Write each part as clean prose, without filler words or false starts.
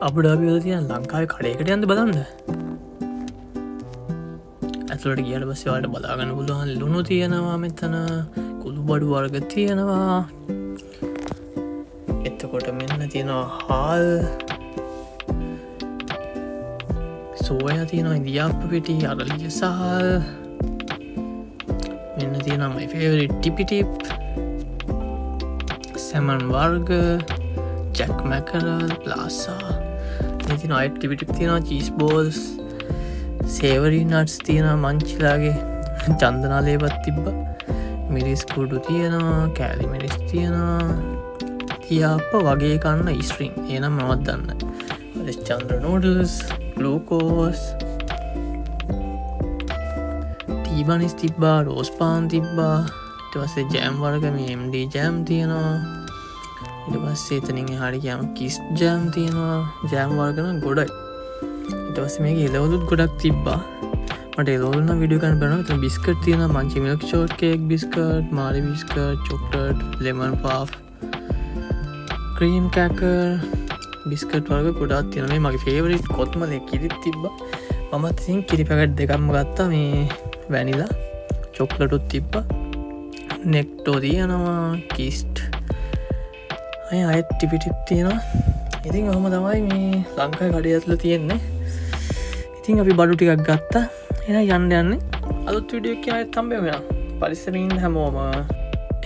Abu Dhabi වල තියෙන ලංකාවේ කඩේකට යන්න බලන්න. ඇතුළට ගියාට පස්සේ ඔයාලට බලා ගන්න පුළුවන් ලුණු තියෙනවා මෙතන, කුළු බඩු වර්ග තියෙනවා. එතකොට මෙන්න තියෙනවා හාල්, සෝයා තියෙනවා, ඉඳිආප්ප පිටි, අරලිය සහල්. මෙන්න තියෙනවා my favorite ටිපි ටිප්, සැමන් වර්ග, ජැක් මැකරල්, ප්ලාසා. මේ තියෙනවා ආයෙත් ටිපි ටිප් තියෙනවා, චීස් බෝල්ස්, සේවරි නට්ස් තියෙනවා, මංචිලාගේ චන්දනාලේපත් තිබ්බා. මිරිස් කුඩු තියෙනවා, කෑලි මිරිස් තියෙනවා, ඉඳිආප්ප වගේ කන්න ඉස්රින්. ඒ නම් මමත් දන්නේ. හරිශ්චන්ද්‍ර නූඩල්ස්, ග්ලූකෝස්, ටී බනිස් තිබ්බා, රෝස් පාන් තිබ්බා. ඊට පස්සේ ජෑම් වර්ග මේ MD jam තියෙනවා. ඊට පස්සේ එතනින් එහාට ගියාම කිස් ජෑම් තියෙනවා. ජෑම් වර්ග නම් ගොඩයි. ඊට පස්සේ මේකේ එළවලුත් ගොඩක් තිබ්බා. මට එළවලු නම් වීඩියෝ ගන්න බැරි වුණා. එතන බිස්කට් තියෙනවා, Munchee milk short cake biscuit, Marie biscuit, chocolate, lemon puff, cream cracker, biscuit වර්ග ගොඩාක් තියෙනවා. මේ මගේ ෆේවරිට් කොත්මලේ කිරිත් තිබ්බා. මමත් ඉතින් කිරි පැකට් දෙකක්ම ගත්තා. මේ වැනිලා චොක්ලටුත් තිබ්බා. නෙක්ටෝ තියෙනවා, කිස්ට්, අය අයත් ටිපි ටිප් තියෙනවා. ඉතින් ඔහොම තමයි මේ ලංකාවේ කඩේ ඇතුළේ තියෙන්නේ. ඉතින් අපි බඩු ටිකක් ගත්තා. එහෙනම් යන්න යන්නේ. අලුත් වීඩියෝ එකකින් ආයෙත් හම්බ වෙමු. පරිස්සමින් ඉන්න හැමෝම.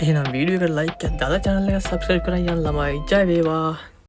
එහෙනම් වීඩියෝ එකට ලයික් එකක් දාලා චැනල් එක සබ්ස්ක්‍රයිබ් කරන් යන්න ළමයි. ජය වේවා.